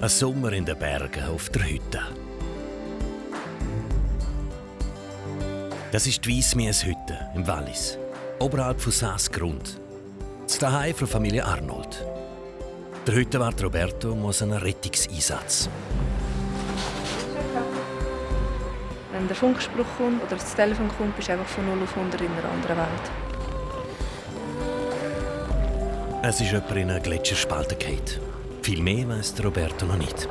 Ein Sommer in den Bergen auf der Hütte. Das ist die Weissmies-Hütte im Wallis, oberhalb von Saas-Grund. Das Zuhause von Familie Arnold. Der Hüttenwart Roberto muss einen Rettungseinsatz. Wenn der Funkspruch kommt oder das Telefon kommt, bist du einfach von 0 auf 100 in einer anderen Welt. Es ist jemand in eine Gletscherspalte gefallen. Viel mehr weiss Roberto noch nicht.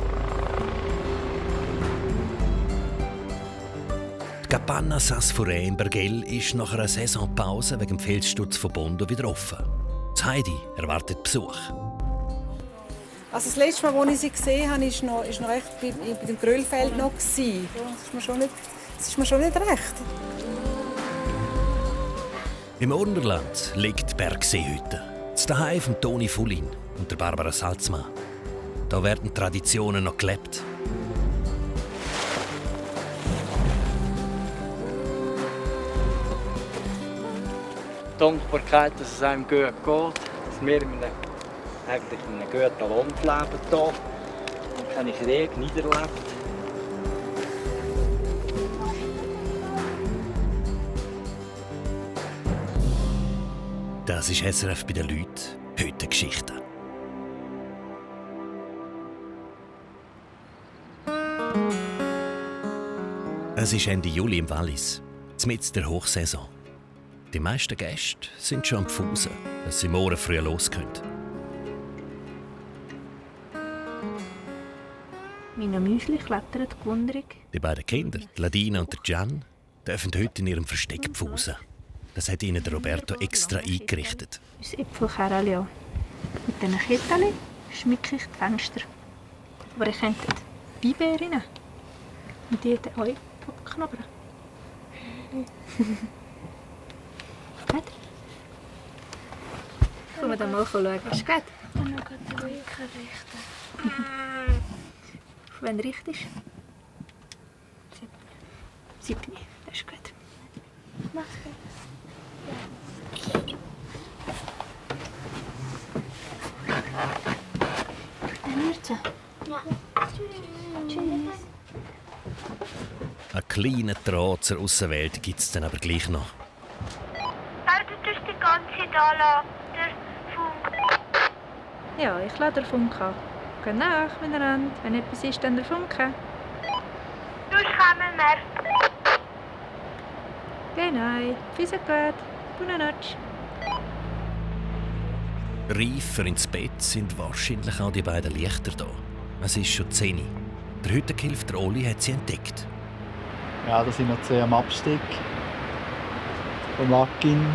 Die Capanna Sasfure in Bergell ist nach einer Saisonpause wegen dem Felssturz von Bondo wieder offen. Das Heidi erwartet Besuch. Also das letzte Mal, als ich sie gesehen habe, war noch recht bei dem Grölfeld. Das ist mir schon nicht recht. Im Unterland liegt die Bergseehütte. Das Zuhause von Toni Fullin und der Barbara Salzmann. Da werden Traditionen noch gelebt. Die Dankbarkeit, dass es einem gut geht, dass wir eigentlich in einem guten Land leben hier. Keine Krieg, nicht erlebt. Das ist SRF bei den Leuten. Heute Geschichten. Es ist Ende Juli im Wallis, mitten der Hochsaison. Die meisten Gäste sind schon am Pfusen, dass sie morgen früh los können. Meine Müsli klettert gewundrig. Die beiden Kinder, die Ladina und der Gian, dürfen heute in ihrem Versteck pfusen. Das hat ihnen der Roberto extra eingerichtet. Unser Äpfelkerl, ja. Mit diesen Kettchen schmücke ich die Fenster. Aber ihr kennt die Beibeerinnen. Und die hat euch abknabbern. Gut? Können wir dann mal schauen, was es geht? Dann noch die Wolken richten. Auf wen richtest du? Siebni, das ist gut. Mach's gut. Dann wird's so. Ja. Tschüss. Einen kleinen Draht zur Aussenwelt gibt es dann aber gleich noch. Du tust die ganze da lassen. Der Funk. Ja, ich lade den Funk an. Geht nach, wenn ihr wollt. Wenn etwas ist, dann der Funke. Du kommen wir. Genau. Füße gut. Gute Nacht. Reifer ins Bett sind wahrscheinlich auch die beiden Lichter da. Es ist schon 10 Uhr. Der Hüttengehilfe, der Oli, hat sie entdeckt. Ja, da sind noch 2 am Abstieg vom Lackin,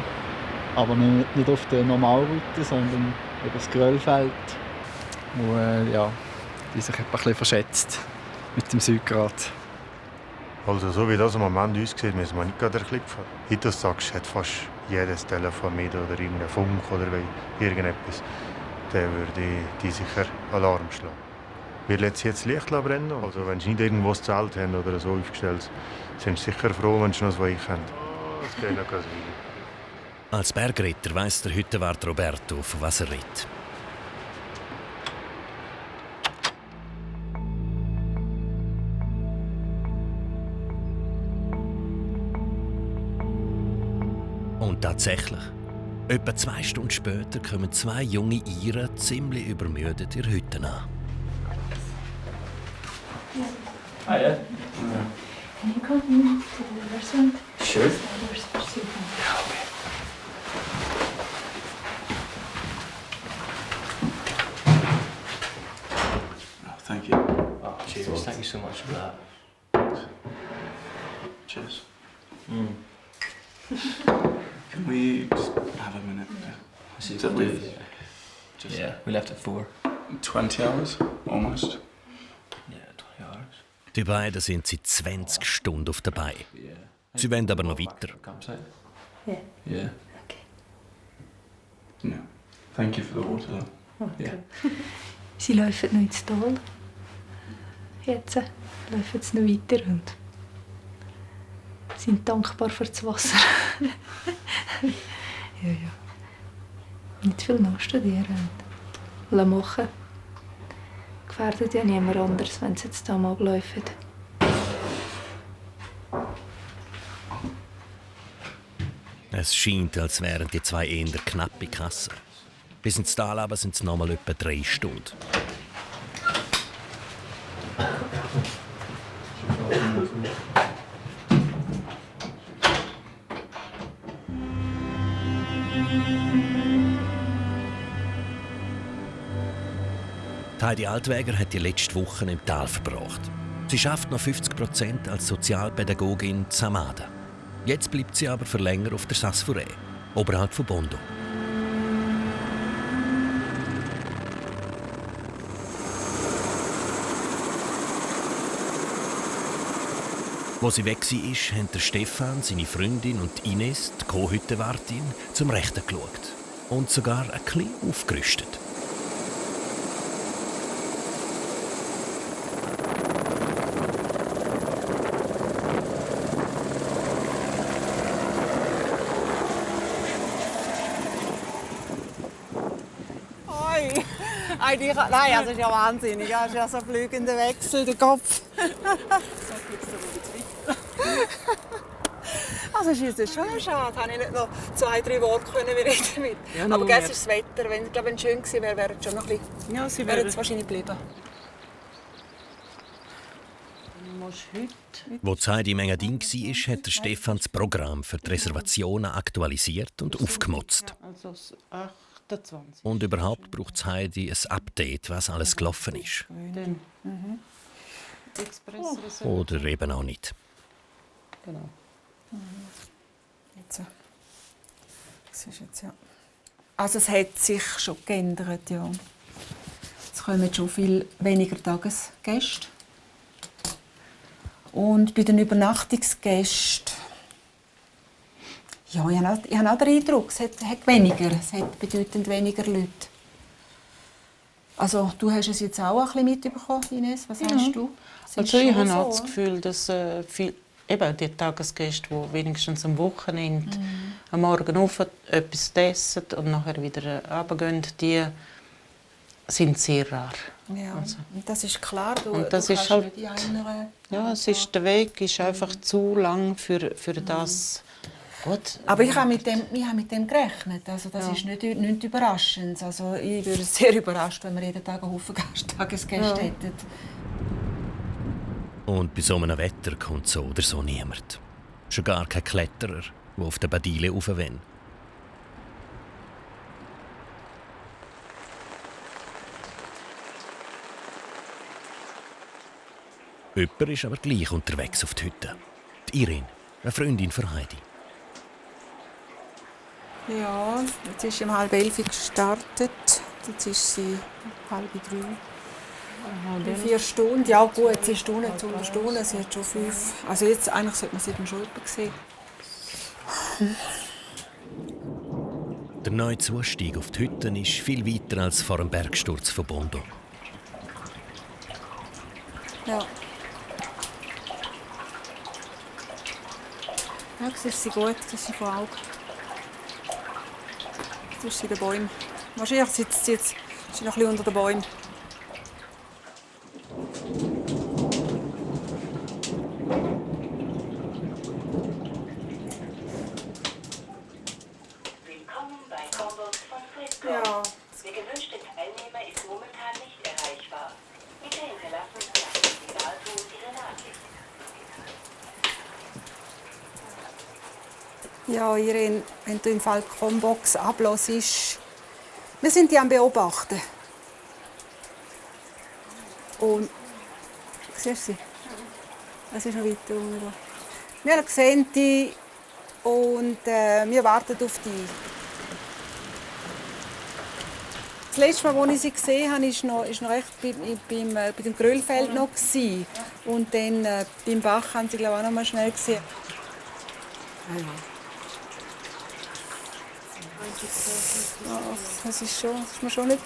aber nicht auf der Normalroute, sondern über das Grölfeld. Und ja, die sich ein bisschen verschätzt mit dem Südgrad. Also so wie das im Moment aussieht, müssen wir nicht gerade erklippen. Heute sagst, hat fast jedes Telefon mit oder irgendein Funk oder irgendetwas. Dann würde die sicher Alarm schlagen. Wir lassen jetzt Licht brennen. Also wenn sie nicht irgendwo das Zelt haben oder so aufgestellt, sind sie sicher froh, wenn sie noch das Weich haben. Das geht noch ganz weit. Als Bergretter weiss der Hüttenwart Roberto, von was er redet. Und tatsächlich, etwa 2 Stunden später kommen 2 junge Iren ziemlich übermüdet in der Hütte an. Ah ja. Can you come in to the restaurant? Sure. There's pursuit. Oh, thank you. Oh, cheers. Thank you so much for that. Cheers. Can we just have a minute? Is To leave? Just Yeah, we left at 4. 20 hours, almost. Yeah, 20 hours. Die beiden sind seit 20 Stunden auf der Beine. Yeah. Sie wollen aber noch weiter. Campsite? Yeah. Yeah. Okay. No. Thank you for the water. Yeah. Sie laufen noch ins Tal. Jetzt laufen sie noch weiter und sind dankbar für das Wasser. Ja. Nicht viel nachstudieren und machen. gefährdet ja niemand anders, wenn sie jetzt hier mal abläufen. Es scheint, als wären die zwei eher knappe Kasse. Bis ins Tal aber sind es noch mal etwa 3 Stunden. Heidi Altwäger hat die letzten Wochen im Tal verbracht. Sie schafft noch 50% als Sozialpädagogin in Samada. Jetzt bleibt sie aber für länger auf der Sasfure, oberhalb von Bondo. Wo sie weg war, haben der Stefan, seine Freundin und Ines, die Co-Hüttenwartin, zum Rechten geschaut. Und sogar ein bisschen aufgerüstet. Nein, also ist ja wahnsinnig. Das ist ja so ein fliegender Wechsel, der Kopf. Also ist jetzt schon schade, habe ich nicht noch 2-3 Worte reden mit. Ja, aber gestern ist das Wetter. Wenn es schön gewesen wäre, wäre es schon noch ein bisschen. Ja, sie wäre jetzt wahrscheinlich geblieben. Wo die Zeit im Engadin war, hat der Stefan das Programm für die Reservationen aktualisiert und aufgemotzt. Also 28. Und überhaupt braucht Heidi ein Update, was alles gelaufen ist. Oder eben auch nicht. Genau. Jetzt. Das ist jetzt, ja. Also es hat sich schon geändert, ja. Es kommen schon viel weniger Tagesgäste. Und bei den Übernachtungsgästen, ja, ich habe auch den Eindruck, es hat weniger, es hat bedeutend weniger Leute. Also du hast es jetzt auch ein bisschen mitbekommen, Ines, was hast du? Also ich habe auch das Gefühl, dass eben die Tagesgäste, die wenigstens am Wochenende am Morgen auf etwas essen und nachher wieder runtergehen, die sind sehr rar. Ja, also. Das ist klar. Du das ist halt, ja, es ist, der Weg ist einfach zu lang für das. Gut. Aber ich habe mit dem gerechnet. Also das ist nichts Überraschendes. Also ich wäre sehr überrascht, wenn wir jeden Tag einen Haufen Tagesgäste hätten. Und bei so einem Wetter kommt so oder so niemand. Schon gar kein Kletterer, der auf der Badile rauf will. Jemand ist aber gleich unterwegs auf die Hütte. Die Irene, eine Freundin von Heidi. Ja, jetzt ist sie um 11:30 gestartet. Jetzt ist sie 2:30. 4 Stunden. Ja gut, sie ist Stunden zu Stunden. Sie hat schon 5. Also jetzt eigentlich sollte man sie schon sehen. Der neue Zustieg auf die Hütten ist viel weiter als vor dem Bergsturz von Bondo. Ja. Ja, das ist sie gut, das ist sie von Augen. Das ist sie in den Bäumen. Wahrscheinlich sitzt sie jetzt noch ein bisschen unter den Bäumen. Willkommen bei Combox von Frisco. Ja. Der gewünschte Teilnehmer ist momentan nicht erreichbar. Bitte hinterlassen Sie nach dem Signalton Ihre Nachricht. Ja, Irene, wenn du im Fall Combox ablässt, wir sind die am Beobachten. Und siehst du sie? Es ist noch weiter unten. Wir sehen die und wir warten auf die. Das letzte Mal, als ich sie gesehen habe, war noch recht bei dem Grölfeld noch. Und dann beim Bach haben sie, glaube ich, auch noch mal schnell gesehen. Ah, ja. Oh, das ist mir schon nicht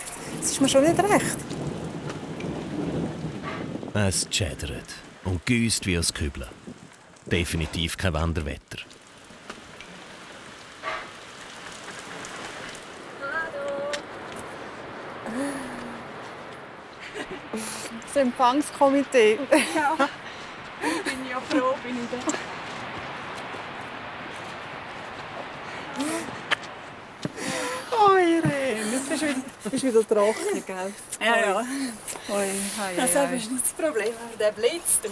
recht. Es schädert und güsst wie aus Kübeln. Definitiv kein Wanderwetter. Das Empfangskomitee. Ja. Bin ja froh, bin ich da. Oh, Irene, jetzt bist du wieder trocken, gell? Ja. Oi, hei, Das hei. ist nicht das Problem, der blitzt.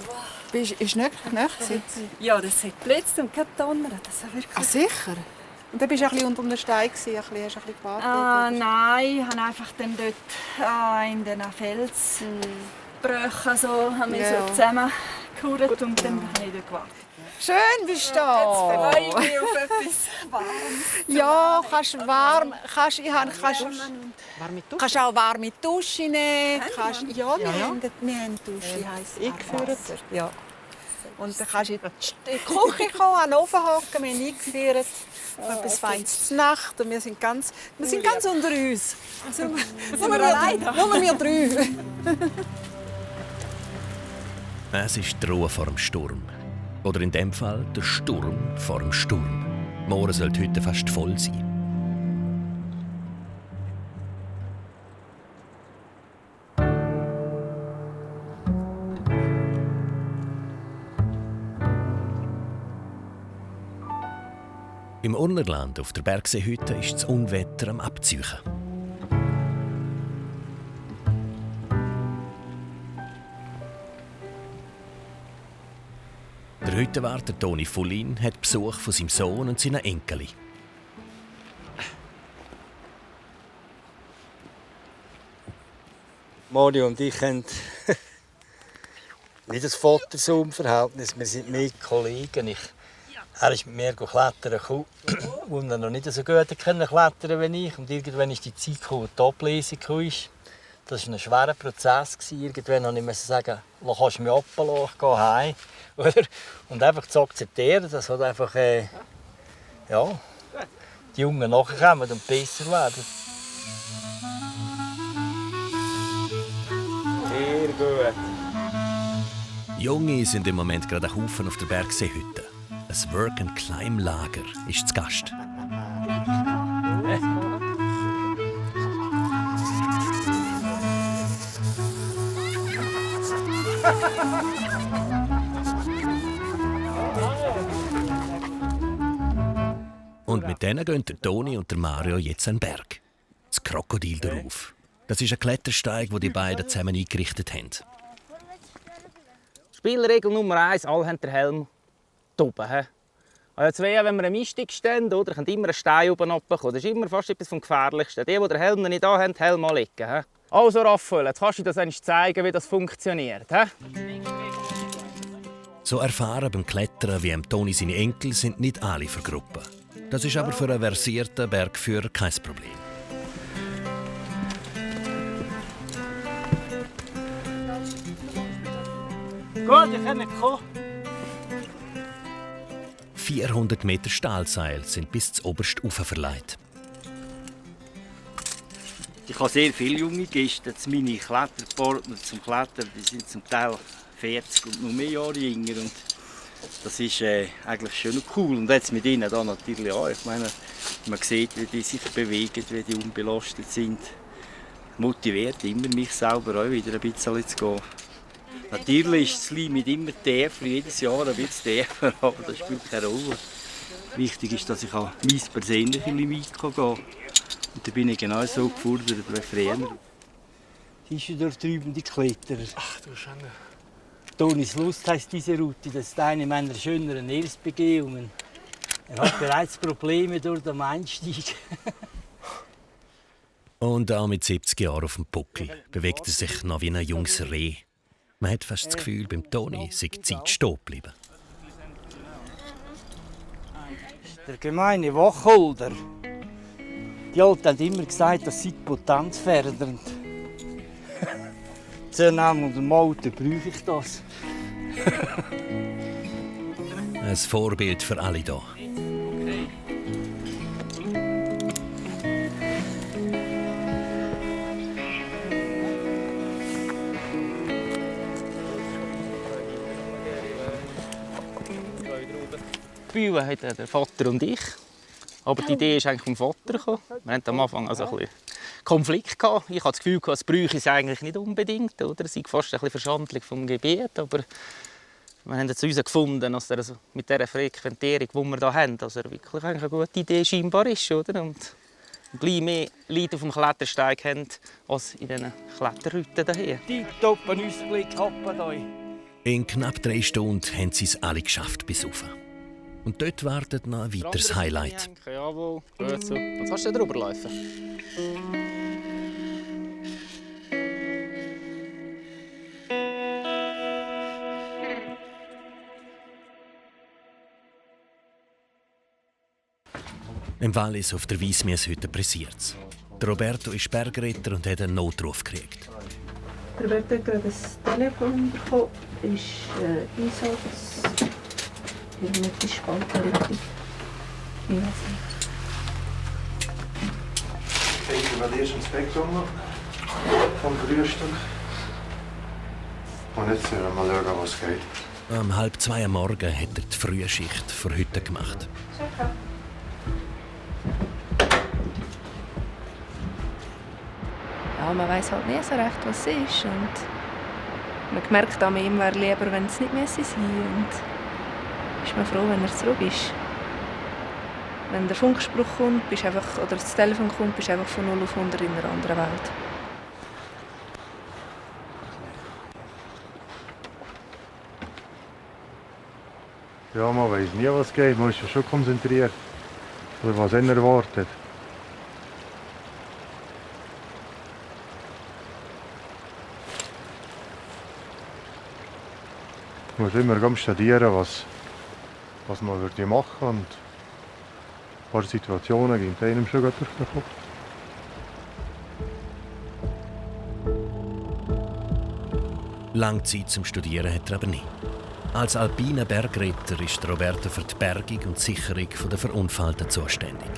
Ist nicht gewesen? Ja, das hat blitzt und kein Donner. Das war wirklich... Ah, sicher? Und dann bist du ein bisschen unter einem Stein, hast du ein bisschen gewartet? Nein, ich habe einfach dann dort in den Felsbrüchen haben wir so zusammengehauen und dann habe ich dort gewartet. Schön bist du da. Jetzt freue ich mich auf etwas Warmes. Ja, kannst auch warme Dusche nehmen. Wir haben Dusche, heisst eingeführt. Ja. Und dann kannst du in die Küche kommen, an den Ofen hocken, wir haben eingeführt. Etwas Feines zur Nacht und wir sind ganz unter uns. Nur wir drei. Es ist die Ruhe vor dem Sturm. Oder in dem Fall der Sturm vor dem Sturm. Die Moore sollte heute fast voll sein. Im Urnerland auf der Bergseehütte ist das Unwetter am Abziehen. Der Hüttenwart, Toni Fullin, hat Besuch von seinem Sohn und seinen Enkeli. Mario und ich haben nicht ein Vater-Sohn-Verhältnis. Wir sind mehr Kollegen. Er ist mit mir klettern, wo er noch nicht so gut klettern wie ich. Und irgendwann ist die Zeit gekommen, die Ablesung kam. Das war ein schwerer Prozess. Irgendwann musste ich sagen, kannst du mich ablassen, ich gehe heim. Und einfach zu akzeptieren, dass halt einfach, die Jungen nachkommen und besser werden. Sehr gut. Junge sind im Moment gerade ein Haufen auf der Bergseehütte. Ein Work-and-Climb-Lager ist zu Gast. Und mit denen gehen der Toni und der Mario jetzt an den Berg. Das Krokodil darauf. Das ist ein Klettersteig, den die beiden zusammen eingerichtet haben. Spielregel Nummer 1, alle haben den Helm oben. Also wenn wir am Einstieg stehen, oder, könnt immer einen Stein oben runterkommen. Das ist immer fast etwas vom Gefährlichsten. Die den Helm nicht haben, den Helm anlegen. Also Raphael, jetzt kannst du dir das zeigen, wie das funktioniert. So erfahren beim Klettern wie Toni seine Enkel sind nicht alle für Gruppen. Das ist aber für einen versierten Bergführer kein Problem. Gut, ich kann kommen. 400 Meter Stahlseil sind bis zu oberst verleiht. Ich habe sehr viele junge Gäste. Meine Kletterpartner zum Klettern die sind zum Teil 40 und noch mehr Jahre jünger. Und das ist eigentlich schön cool. Und jetzt mit ihnen da natürlich auch. Ich meine, man sieht, wie die sich bewegen, wie die unbelastet sind. Motiviert immer mich selber auch wieder ein bisschen zu gehen. Natürlich ist das Limit immer tiefer, jedes Jahr ein bisschen tiefer, aber das spielt keine Rolle. Wichtig ist, dass ich an mein persönliches Limit gehen kann. Und da bin ich genauso gefordert wie früher. Siehst du dort drüben die Kletterer? Ach du Schande. Tonis Lust heisst diese Route. Das ist eine meiner schöneren Erstbegehungen. Er hat bereits Probleme durch den Einstieg. Und auch mit 70 Jahren auf dem Buckel bewegt er sich noch wie ein junges Reh. Man hat fast das Gefühl, beim Toni sei die Zeit stehen geblieben. Der gemeine Wacholder. Die Alten haben immer gesagt, das sei potenzfördernd. Zunehmend und Alten brauche ich das. Ein Vorbild für alle hier. Die Bühne hatten der Vater und ich. Aber die Idee ist eigentlich vom Vater gekommen. Wir haben am Anfang also ein bisschen Konflikt gehabt. Ich hatte das Gefühl, es bräuchte es eigentlich nicht unbedingt. Oder? Es ist fast eine Verschandlung vom Gebiet. Aber wir haben jetzt herausgefunden, dass er mit dieser Frequentierung, die wir hier haben, dass er wirklich eine gute Idee scheinbar ist. Oder? Und gleich mehr Leute auf dem Klettersteig haben als in diesen Kletterrouten hier. Die toppen Ausblick hoppen euch. In knapp 3 Stunden haben sie es alle geschafft bis rauf. Und dort wartet noch ein weiteres Highlight. Jawohl, gut so. Jetzt kannst du drüber laufen. Im Wallis auf der Weissmieshütte pressiert es. Roberto ist Bergretter und hat einen Notruf gekriegt. Roberto hat gerade ein Telefon bekommen. Ist Einsatz. Irgendetwas ist Spaltenrettung. Ich weiß nicht. Ich werde erst ins Bett gegangen vom Frühstück. Und jetzt werden wir mal schauen, was geht. Um 1:30 am Morgen hat er die Frühschicht für heute gemacht. Ja, man weiss halt nie so recht, was es ist. Und man merkt an ihm, wäre lieber, wenn es nicht mehr sein müsse. Und ist man froh, wenn er zurück ist. Wenn der Funkspruch kommt, bist einfach, oder das Telefon kommt, bist du einfach von 0 auf 100 in einer anderen Welt. Ja, man weiß nie, was geht. Man ist ja schon konzentriert. Oder was er erwartet. Man muss immer studieren, was man würde machen würde. Und ein paar Situationen gehen einem schon durch den Kopf. Lange Zeit zum Studieren hat er aber nicht. Als alpiner Bergretter ist Roberto für die Bergung und Sicherung der Verunfallten zuständig.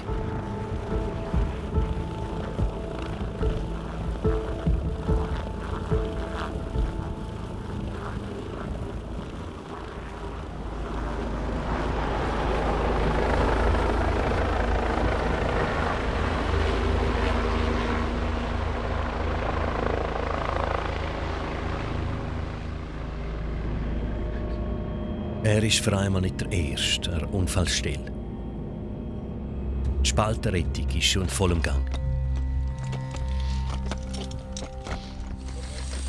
Er ist für einmal nicht der Erste an der Unfallstelle. Die Spaltenrettung ist schon in vollem Gang.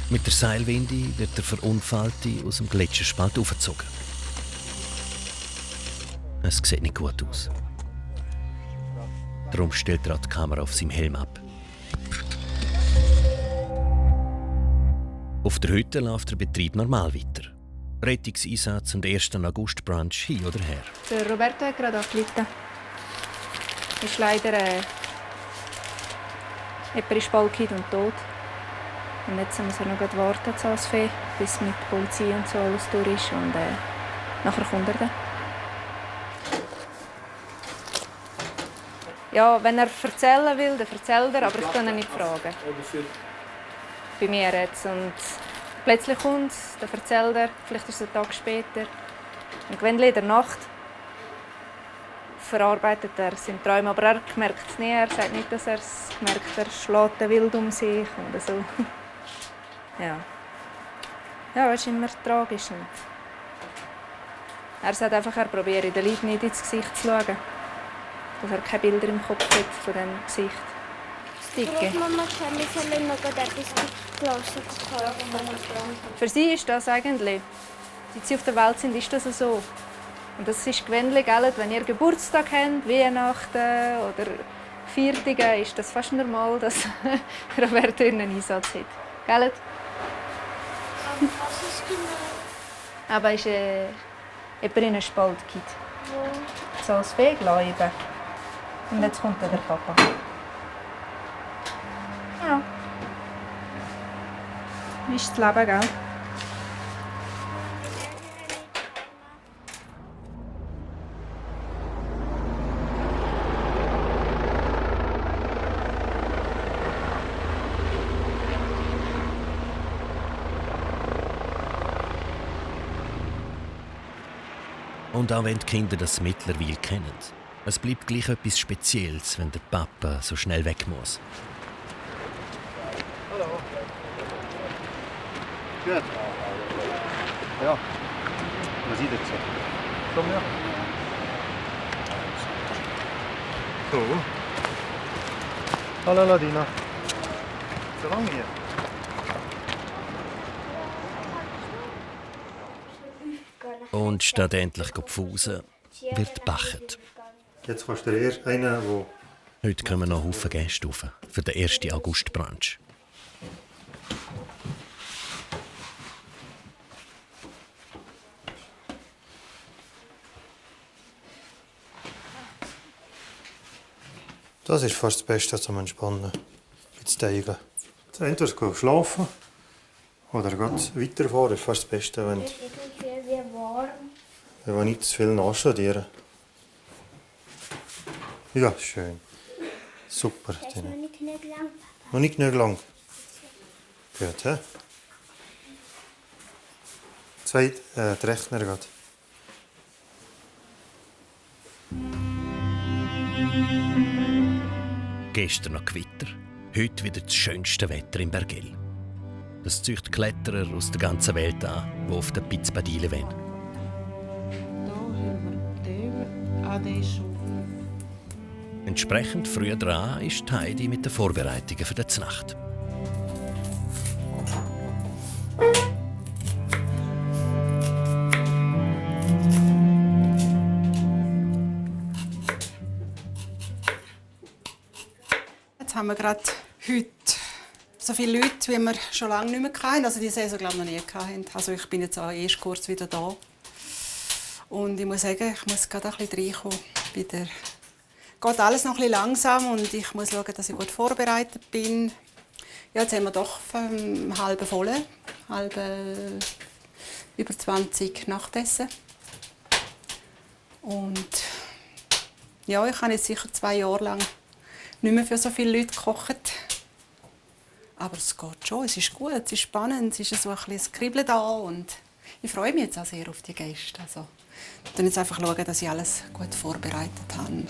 Mit der Seilwinde wird der Verunfallte aus dem Gletscherspalt aufgezogen. Es sieht nicht gut aus. Darum stellt er die Kamera auf seinem Helm ab. Auf der Hütte läuft der Betrieb normal weiter. Rettungseinsatz und 1. August-Brunch hin oder her. Der Roberto hat gerade angerufen. Ist leider jemand ist bald und tot. Und jetzt müssen wir noch warten, Saasfee, bis mit der Polizei und so alles durch ist. Und nachher kommt er dann. Ja, wenn er erzählen will, dann erzählt er, aber ich kann ihn nicht fragen. Bei mir jetzt. Und plötzlich kommt es, dann erzählt er, vielleicht ist es einen Tag später. Und wenn in der Nacht verarbeitet er seine Träume, aber er merkt es nicht, er sagt nicht, dass er es merkt, er schlägt wild um sich oder so. Ja. Ja, es ist immer tragisch. Und er sagt einfach, er probiere den Leuten nicht ins Gesicht zu schauen. Dass er keine Bilder im Kopf hat von diesem Gesicht. Großmama kann mir vielleicht noch etwas Glas kaufen. Für sie ist das eigentlich, seit sie auf der Welt sind, ist das so. Und das ist gewöhnlich, wenn ihr Geburtstag habt, Weihnachten oder Feiertage, ist das fast normal, dass Roberto einen Einsatz hat. Gell? Was ist genau? Aber ist jemand in einen Spalt gibt. Wo? So als Fehleben. Und jetzt kommt dann der Papa. Ja. Wie ist das Leben, gell? Und auch wenn die Kinder das mittlerweile kennen, es bleibt gleich etwas Spezielles, wenn der Papa so schnell weg muss. Gut. Ja. Was ist das? Komm her. So. Hallo Ladina. So lange hier. Und statt endlich zu pfusen, wird gebachet. Jetzt kannst du dir erst einen, der... Heute kommen noch Haufen Gäste rauf für den 1. August-Brunch. Das ist fast das Beste zum Entspannen. Bei Steigen. Entweder schlafen oder weiterfahren ist fast das Beste, wenn wir nicht zu viel nachstudieren. Ja, schön. Super. Das ist noch nicht genug lang. Noch nicht genug lang. Gut, hä? Zwei, der Rechner geht. Gestern noch Gewitter, heute wieder das schönste Wetter in Bergell. Das zieht Kletterer aus der ganzen Welt an, die auf den Piz Badile wollen. Hier haben wir den. Der ist schon. Entsprechend früh dran ist Heidi mit den Vorbereitungen für die Nacht. Jetzt haben wir gerade heute so viele Leute, wie wir schon lange nicht mehr hatten. Also die Saison glaube ich noch nie hatten. Also ich bin jetzt auch erst kurz wieder da. Und ich muss sagen, ich muss gerade ein bisschen reinkommen. Wieder geht alles noch ein bisschen langsam und ich muss schauen, dass ich gut vorbereitet bin. Ja, jetzt haben wir doch halb voll, über 20 Nachtessen. Und ja, ich habe jetzt sicher 2 Jahre lang nicht mehr für so viele Leute gekocht. Aber es geht schon, es ist gut, es ist spannend, es ist so ein bisschen das Kribbeln da und ich freue mich jetzt auch sehr auf die Gäste. Also, ich schaue jetzt einfach, dass ich alles gut vorbereitet habe.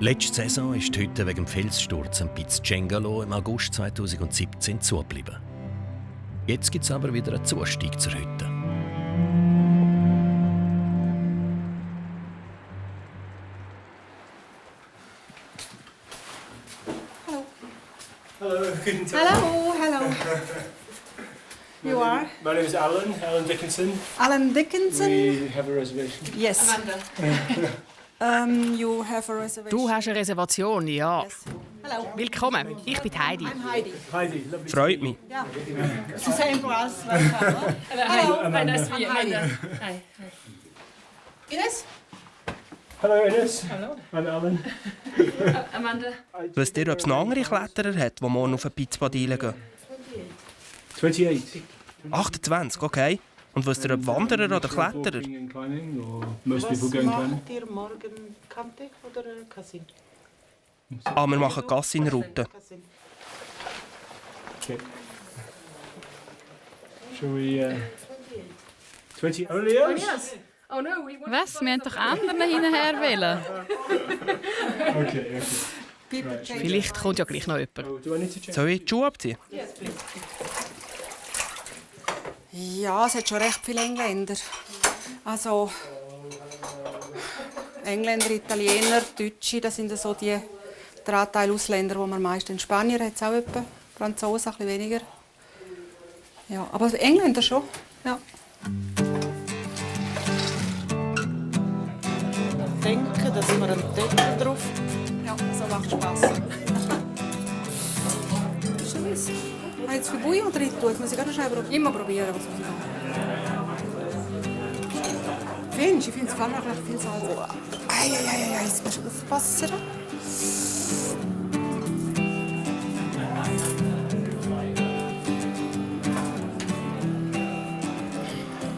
Letzte Saison ist heute wegen dem Felssturz am Piz Cengalo im August 2017 zugeblieben. Jetzt gibt es aber wieder einen Zustieg zur Hütte. Hello, guten Tag. Hello. You are? My name is Alan Dickinson. Alan Dickinson? We have a reservation. Yes. You have a reservation. Du hast eine Reservation, ja. Yes. Hello. Willkommen, ich bin Heidi. I'm Heidi. Heidi, lovely. Freut mich. Yeah. It's the same for us. Hello. Nice I'm Heidi. Hi. Ines? Hello, Ines. Hallo. I'm Alan. Amanda. Wisst ihr, ob es noch andere Kletterer hat, die morgen auf den Piz Badile gehen? 28. 28, okay. Und wisst ihr, ob Wanderer oder Kletterer? Most people going climbing. Macht ihr morgen Kante oder Kassin? Ah, wir machen Gassin-Route. Okay. Shall we... 20 only us? Was? Wir haben doch anderen hinterher wollen. Okay. Right. Vielleicht kommt ja gleich noch jemand. Do I need to check? Soll ich die Schuhe abziehen? Ja, es hat schon recht viele Engländer. Also Engländer, Italiener, Deutsche, das sind so die Anteil Ausländer, die man meist in Spanien hat, es auch etwa. Franzosen ein bisschen weniger. Ja, aber Engländer schon. Ja. Denken, dass wir einen Deckel drauf. Ja, so macht Spass. Jetzt für Bouillon drin tut, muss ich ganz schnell immer probieren. Was findest du? Ich finde es fast noch viel Salz. Ei, jetzt musst du aufpassen.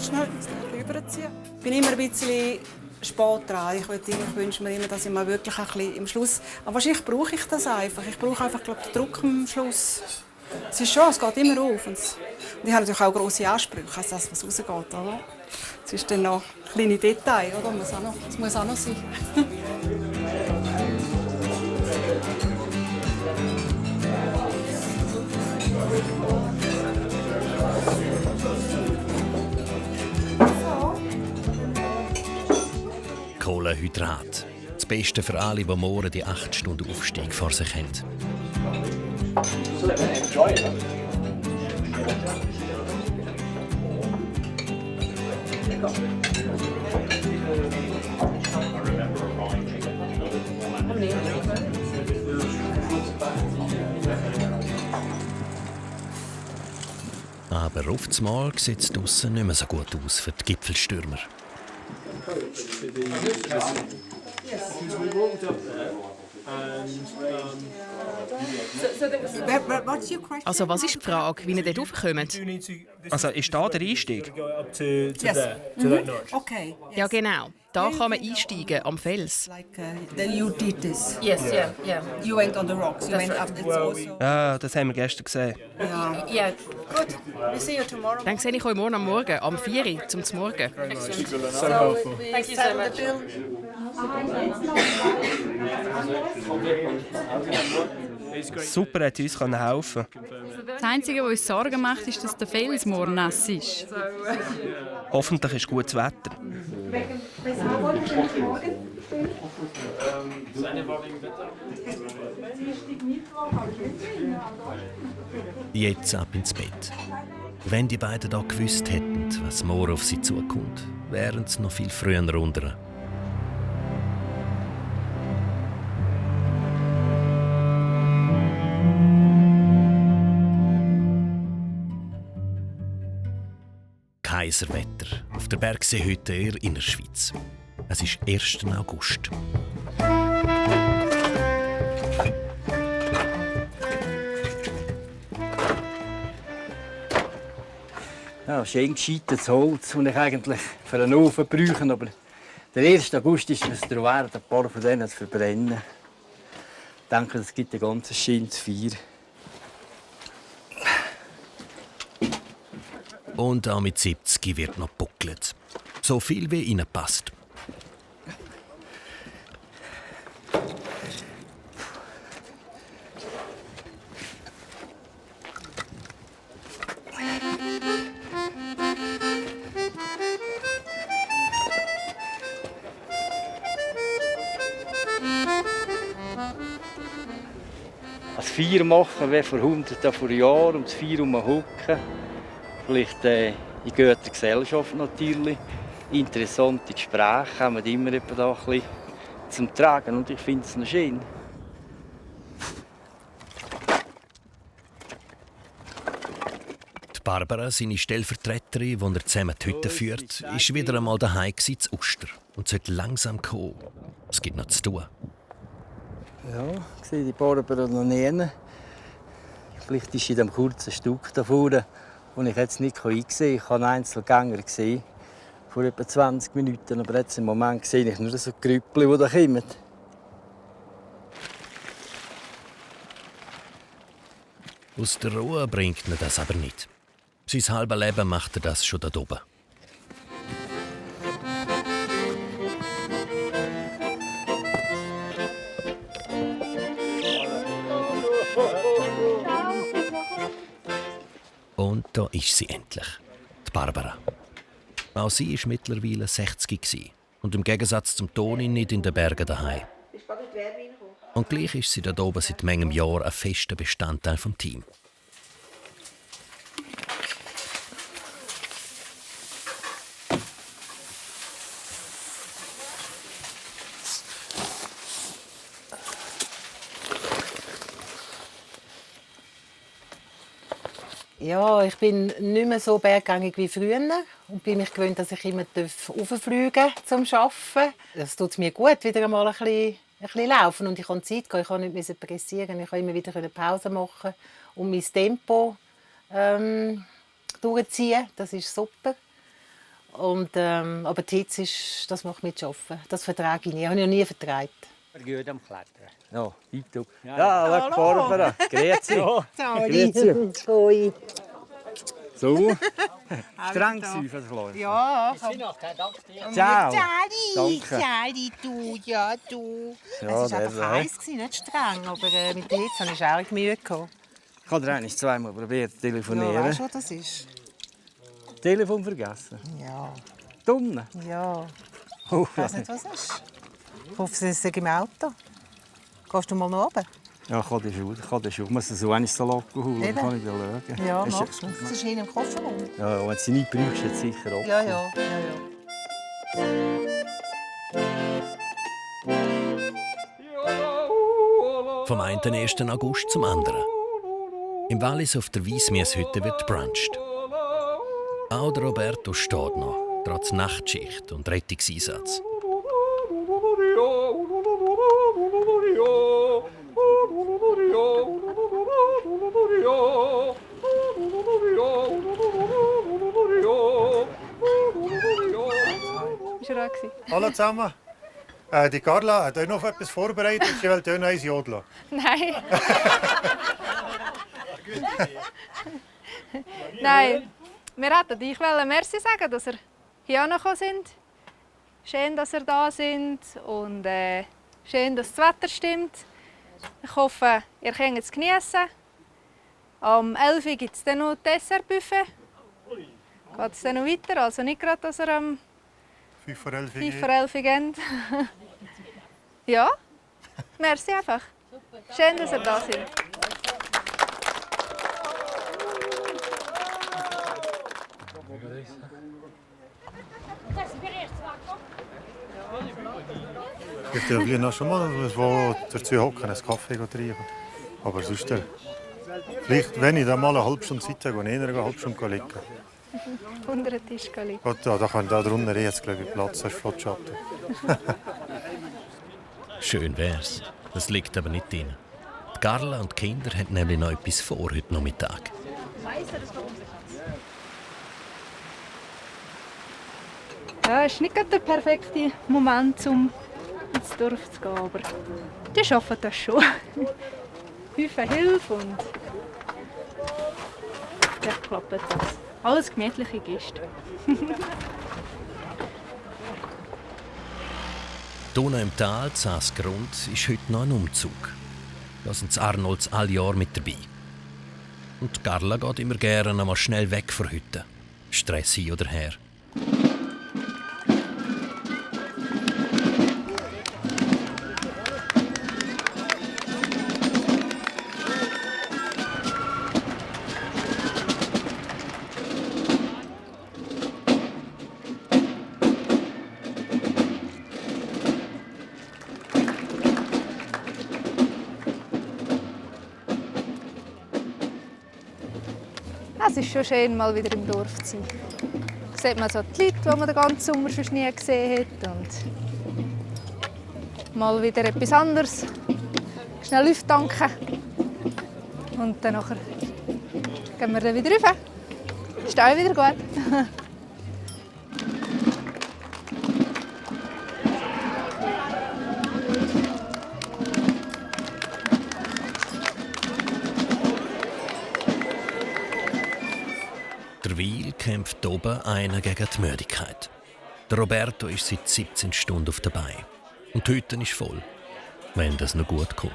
Schnell rüberziehen. Ich bin immer ein bisschen spät dran. Ich wünsche mir immer, dass ich mal wirklich ein bisschen im Schluss... Aber wahrscheinlich brauche ich das einfach. Ich brauche einfach, glaube ich, den Druck am Schluss. Es ist schon, es geht immer auf. Und ich habe natürlich auch grosse Ansprüche, also das, was rausgeht. Oder? Es ist dann noch kleine Details, oder? Das muss auch noch sein. Kohlenhydrate. Das Beste für alle, die morgen die 8 Stunden Aufstieg vor sich haben. Aber auf das Mal sieht es draussen nicht mehr so gut aus für die Gipfelstürmer. Also was ist die Frage, wie ihr dort raufkommt? Also ist da der Einstieg? Okay. Ja genau, da kann man einsteigen am Fels. Then you did this. Yes, yeah. You went on the rocks. You went up. It's also. Ja, das haben wir gestern gesehen. Ja. Good. We see you tomorrow. Dann sehe ich euch morgen am Morgen, am 4 Uhr, zum Morgen. So helpful. Thank you so much. Super, hat uns helfen. Das Einzige, was uns Sorgen macht, ist, dass der Fels morgen nass ist. Hoffentlich ist gutes Wetter. Jetzt ab ins Bett. Wenn die beiden da gewusst hätten, was morgen auf sie zukommt, wären sie noch viel früher runter. Kaiserwetter auf der Bergseehütte in Innerschweiz. Es ist 1. August. Ja, schön gescheitetes Holz, das ich eigentlich für einen Ofen brauche. Aber der 1. August ist es darum wert, ein paar von denen zu verbrennen. Ich denke, es gibt ein ganzes schönes Feuer. Und auch mit 70 wird noch gebuckelt. So viel wie ihnen passt. Das Feuer machen wie vor Hunderten von Jahren, um das Feuer herum hocken. Vielleicht in guter Gesellschaft natürlich. Interessante Gespräche kommen immer da ein bisschen zum Tragen und ich finde es noch schön. Die Barbara, seine Stellvertreterin, die er zusammen die Hütte führt, ist wieder einmal daheim zu Uster und sollte langsam kommen. Es gibt noch zu tun. Ja, ich sehe die Barbara noch nie. Vielleicht ist sie in dem kurzen Stück da vorne, das ich jetzt nicht einsehen kann. Ich habe einen Einzelgänger gesehen, vor etwa 20 Minuten. Aber jetzt im Moment sehe ich nur so Grüppel, die da kommen. Aus der Ruhe bringt ihn das aber nicht. Sein halbes Leben macht er das schon da oben. Und da ist sie endlich, die Barbara. Auch sie war mittlerweile 60 gewesen und im Gegensatz zum Toni nicht in den Bergen daheim. Und gleich ist sie da oben seit manchem Jahr ein fester Bestandteil des Teams. Ja, ich bin nicht mehr so berggängig wie früher und bin mich gewöhnt, dass ich immer rauffliegen darf zum Arbeiten. Das tut mir gut, wieder einmal ein bisschen laufen und ich kann Zeit gehen, ich kann nicht pressieren, ich kann immer wieder Pause machen und mein Tempo durchziehen. Das ist super. Und, aber die Hitze ist, das macht mich zu arbeiten. Das vertrage ich nie. Das habe ich noch nie vertragen. Gut am Klettern. Ja, tipptopp. Ja, schau, Barbara. Grüezi. Grüezi. So. Streng sein für das Kleid. Ja. Ciao. Danke. Danke. Du, ja, du. Ja, es war einfach heiß, nicht streng, aber mit der Hitze hatte ich auch Mühe gehabt. Ich habe eigentlich zweimal probiert zu telefonieren. Ja, weißt du, was das ist? Telefon vergessen? Ja. Dumm? Ja. Oh, ich weiss nicht, was es ist. Ich hoffe, Sie sind im Auto. Gehst du mal nach oben? Ja, ich kann schon. Ich muss so einen Salat holen, dann kann ich schauen. Ja, machst du. Das ist hier im Kofferraum. Ja, wenn sie nicht brauchst, dann sicher auch. Ja. Vom 1. August zum anderen. Im Wallis auf der Weissmieshütte wird bruncht. Auch der Roberto steht noch, trotz Nachtschicht und Rettungseinsatz. Hallo zusammen. Die Carla hat euch noch etwas vorbereitet. Sie will euch noch eins jodeln. Nein. Nein. Wir wollten dich merci sagen, dass ihr hier angekommen sind. Schön, dass ihr da sind und schön, dass das Wetter stimmt. Ich hoffe, ihr könnt es genießen. Am 11 Uhr gibt es dann noch Dessertbuffet. Geht es dann noch weiter? Also nicht gerade, dass ihr am 5 vor 11 Uhr geht. Ja, merci einfach. Schön, dass ihr da seid. Ich will noch schon mal wo dazu hocken, einen Kaffee trinken. Aber sonst, vielleicht, wenn ich dann mal eine halbe Stunde Zeit habe, gehe ich eine halbe Stunde liegen. Unter den Tisch liegen. Da kann da drunter jetzt glaube ich Platz, das ist flott Schatten. Schön wär's. Das liegt aber nicht drin. Die Carla und die Kinder haben nämlich noch etwas vor heute Nachmittag. Ja, es ist nicht gerade der perfekte Moment, um ins Dorf zu gehen, aber die schaffen das schon. Häufig Hilfe und dann klappt das. Alles gemütliche Gäste. Hier im Tal, Saasgrund, ist heute noch ein Umzug. Da sind die Arnolds alle Jahr mit dabei. Und Carla geht immer gerne einmal schnell weg von heute. Stress hin oder her. Es ist schon schön, mal wieder im Dorf zu sein. Da sieht man so die Leute, die man den ganzen Sommer schon nie gesehen hat. Und mal wieder etwas anderes. Schnell Luft tanken. Und dann nachher gehen wir dann wieder rauf. Ist auch wieder gut. Derweil kämpft oben einer gegen die Müdigkeit. Der Roberto ist seit 17 Stunden auf der Beine. Und die Hütte ist voll, wenn das noch gut kommt.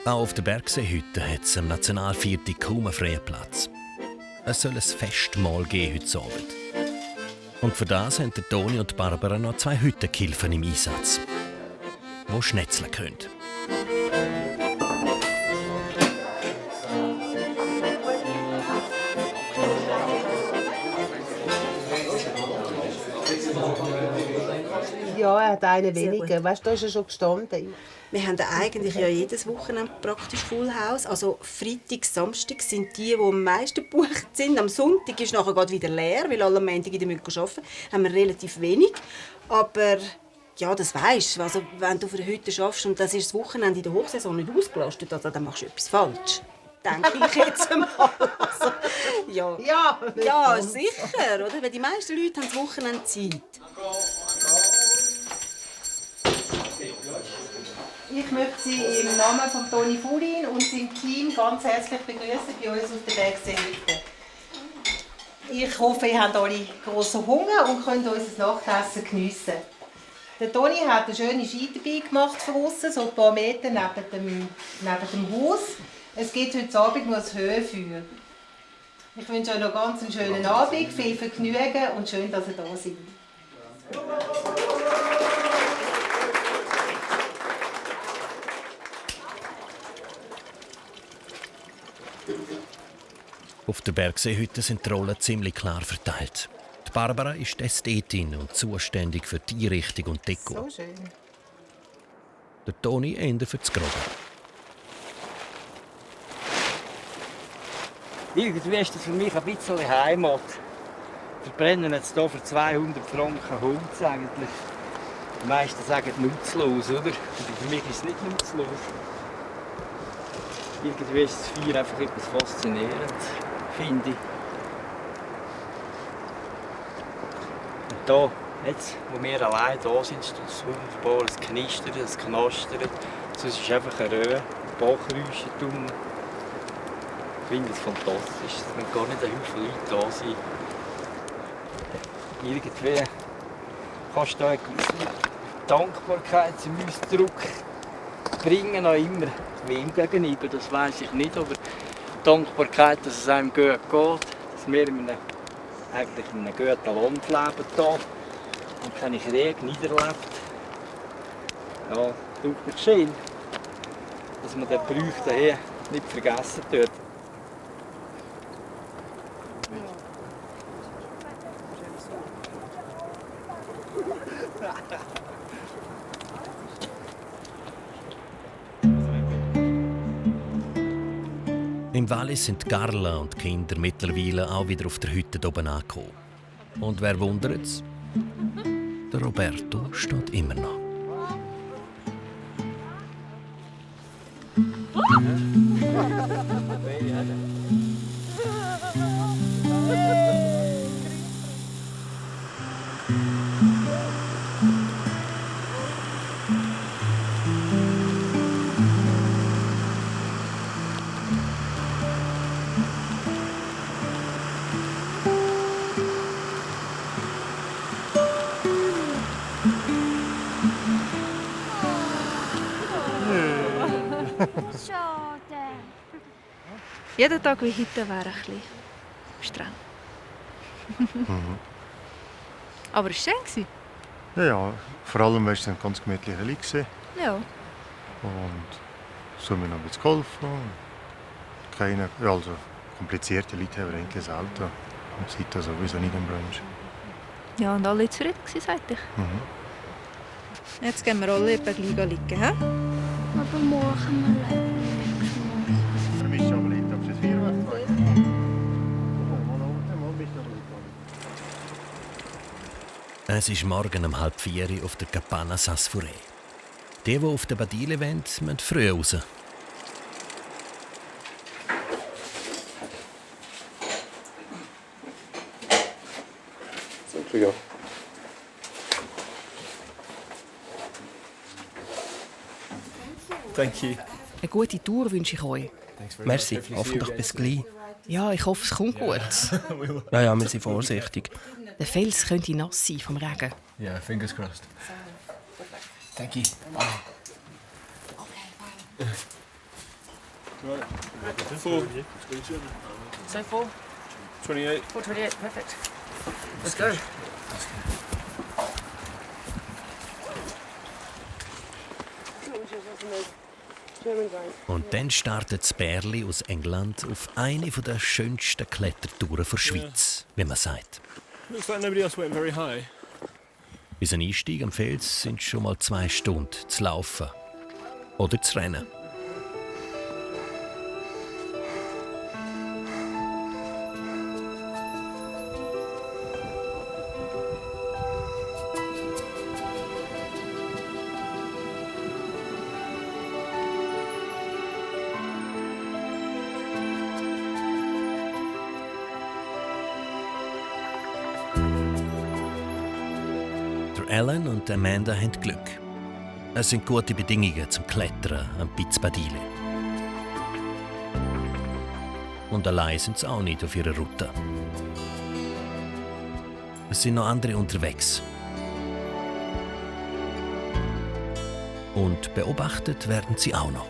Auch auf der Bergseehütte hat es am Nationalviertel kaum einen freien Platz. Es soll ein Festmahl geben heute Abend. Und für das haben Toni und Barbara noch 2 Hüttengehilfen im Einsatz, die schnetzeln können. Ja, er hat einen weniger. Weißt du, da ist er schon gestanden. Wir haben eigentlich ja jedes Wochenende praktisch Full House. Also Freitag, Samstag sind die am meisten gebucht sind. Am Sonntag ist nachher gerade wieder leer, weil alle am Montag in der Mücke arbeiten. Haben wir relativ wenig. Aber ja, das weisst du. Also, wenn du für eine Hütte arbeitest und das ist das Wochenende in der Hochsaison nicht ausgelastet, also, dann machst du etwas falsch. Denke ich jetzt einmal. Also, ja, sicher. Oder? Weil die meisten Leute haben das Wochenende Zeit. Ich möchte Sie im Namen von Toni Fulin und seinem Team ganz herzlich begrüßen bei uns auf der Bergseehütte. Ich hoffe, ihr habt alle grossen Hunger und könnt unser Nachtessen geniessen. Der Toni hat eine schöne Ski dabei gemacht für uns, so ein paar Meter neben dem Haus. Es gibt heute Abend nur das Höhenfeuer. Ich wünsche euch noch ganz einen schönen Abend, viel Vergnügen und schön, dass ihr da seid. Auf der Bergseehütte sind die Rollen ziemlich klar verteilt. Die Barbara ist die Ästhetin und zuständig für die Einrichtung und Deko. So schön. Der Toni eher für das Grobe. Irgendwie ist das für mich ein bisschen Heimat. Wir brennen jetzt hier für 200 Franken Holz eigentlich. Die meisten sagen nutzlos, oder? Aber für mich ist es nicht nutzlos. Irgendwie ist das Feuer einfach etwas faszinierend, finde ich. Und hier, jetzt, wo wir allein da sind, ist das wunderbar, es knistert, es knastert. Es ist einfach eine Röhre, Bachräusche drum. Ich finde es fantastisch, es müssen gar nicht ein Haufen Leute da sein. Irgendwie kannst du da eine gewisse Dankbarkeit zum Ausdruck bringen, auch immer. Wem gegenüber, das weiss ich nicht, aber Dankbarkeit, dass es einem gut geht, dass wir eigentlich in einem guten Land leben hier und keine Krieg niederlebt. Ja, tut mir schön, dass man den Brauch hier nicht vergessen wird. Im Wallis sind Carla und die Kinder mittlerweile auch wieder auf der Hütte oben angekommen. Und wer wundert's? Der Roberto steht immer noch. Schade. Jeden Tag wie heute wäre ein bisschen streng. Aber es war schön. Ja, vor allem war es ein ganz gemütlicher Lieg. Ja. Und so haben wir noch ein bisschen geholfen. Keine, also komplizierte Leute haben wir eigentlich selten. Und seitdem sowieso nicht im Brunch. Ja, und alle zufrieden gewesen, sagte ich. Jetzt gehen wir alle etwa gleich liegen, he? Aber morgen mal Für mich ist aber nicht, ob es 4 Uhr Es ist morgen um 3:30 auf der Cabana Sasfure. Die auf der Badile wollen, müssen früh raus. Entschuldigung. Thank you. Eine gute Tour wünsche ich euch. Merci, hoffentlich bis gleich. Ja, ich hoffe, es kommt gut. Ja, wir sind vorsichtig. Der Fels könnte nass sein vom Regen. Yeah, fingers crossed. Thank you. Right. 4. So 4? 28. 4:28, perfect. Let's go. Und dann startet das Bärli aus England auf eine der schönsten Klettertouren der Schweiz, wie man sagt. Looks like nobody else went very high. Bis ein Einstieg am Fels sind schon mal 2 Stunden zu laufen oder zu rennen. Alan und Amanda haben Glück. Es sind gute Bedingungen zum Klettern am Piz Badile. Und allein sind sie auch nicht auf ihrer Route. Es sind noch andere unterwegs. Und beobachtet werden sie auch noch.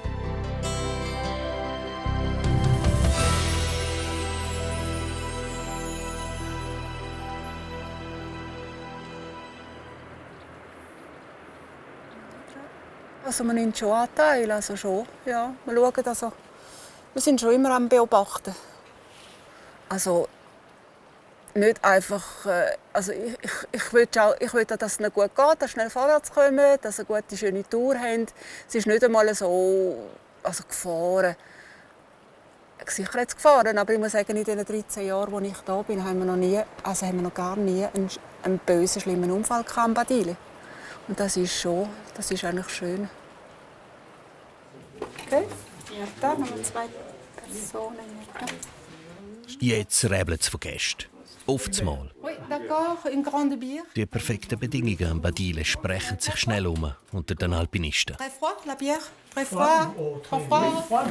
Also man nimmt schon Anteil, also schon, ja. Wir schauen, also, wir sind schon immer am Beobachten. Also nicht einfach, also ich will, dass es ihnen gut geht, dass sie schnell vorwärts kommen, dass sie eine gute, schöne Tour haben. Es ist nicht einmal so, also Gefahren. Sicherheitsgefahren, aber ich muss sagen, in den 13 Jahren, als ich da bin, haben wir noch gar nie einen bösen, schlimmen Unfall am Badile. Und das ist eigentlich schön. Okay, ja, da haben wir 2 Personen. Jetzt rebelt es von Gästen. Oftmals. Oui, d'accord, une grande bière. Die perfekten Bedingungen am Badile sprechen sich schnell um unter den Alpinisten. Très froid, la bière. Très froid. Très froid.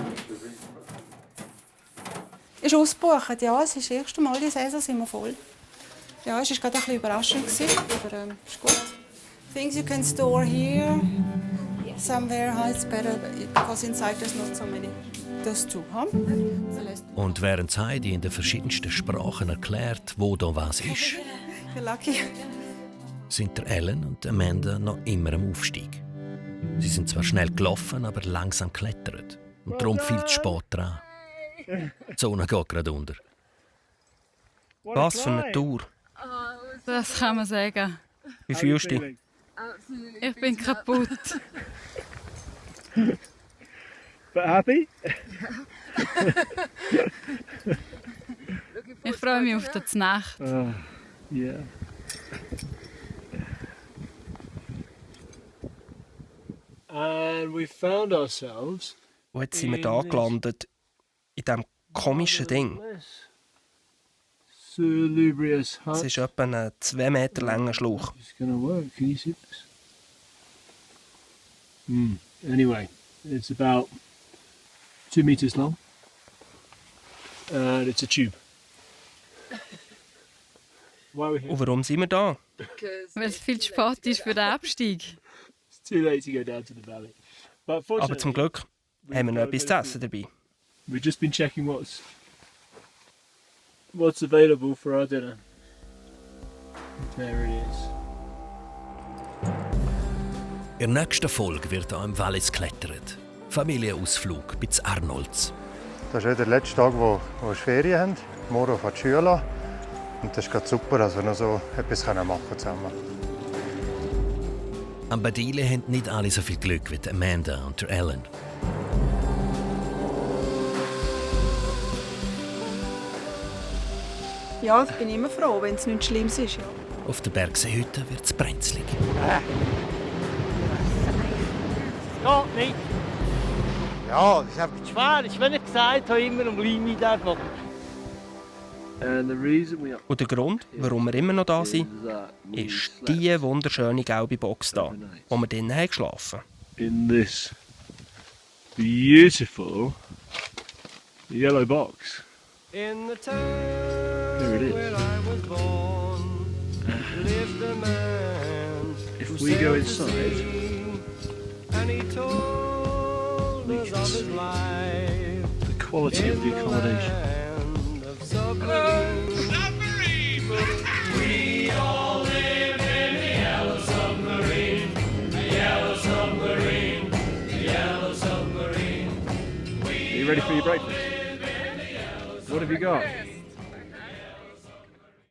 Ist ausgebucht, ja. Es ist das erste Mal die Saison, sind wir voll. Ja, es war gerade ein bisschen überraschend, aber ist gut. Things you can store here. Somewhere it's better because inside there's not so many. Das zu haben. Und während Heidi in den verschiedensten Sprachen erklärt, wo da was ist, sind der Ellen und Amanda noch immer am Aufstieg. Sie sind zwar schnell gelaufen, aber langsam geklettert. Und darum viel zu spät dran. Die Sonne geht gerade unter. Was für eine Tour. Das kann man sagen. Wie fühlst du dich? Ich bin kaputt. But happy? Ich freue mich auf die Nacht. Yeah. And we found ourselves. Und jetzt sind wir da gelandet, in diesem komischen Ding. Es ist etwa ein 2 Meter langer Schlauch. Anyway, it's about 2 meters long. And it's a tube. Und warum sind wir da? Weil es viel zu spät ist für den Abstieg. It's too late to go down to the valley. But Aber zum Glück haben wir noch etwas zu essen dabei. We've just been checking what's available for our dinner. There it is. In der nächsten Folge wird hier im Wallis geklettert. Familienausflug bis Arnolds. Das ist der letzte Tag, wo wir Ferien haben. Morgen fährt die Schule an. Und das ist gerade super, dass wir noch so etwas machen zusammen. Am Badile haben nicht alle so viel Glück wie Amanda und Ellen. Ja, ich bin immer froh, wenn es nichts Schlimmes ist. Ja. Auf der Bergseehütte wird es brenzlig. Geht nicht. Ja, das ist einfach zu schwer. Ich habe gesagt, immer am Limit einfach. Und der Grund, warum wir immer noch da sind, ist diese wunderschöne gelbe Box da, wo wir drinnen haben geschlafen. In this beautiful yellow box. In the town There it is. where I was born, lived a man If we go inside, and he told us of his life. the quality of the accommodation. We all live in the yellow submarine, the yellow submarine, the yellow submarine. Are you ready for your breakfast? What have you got?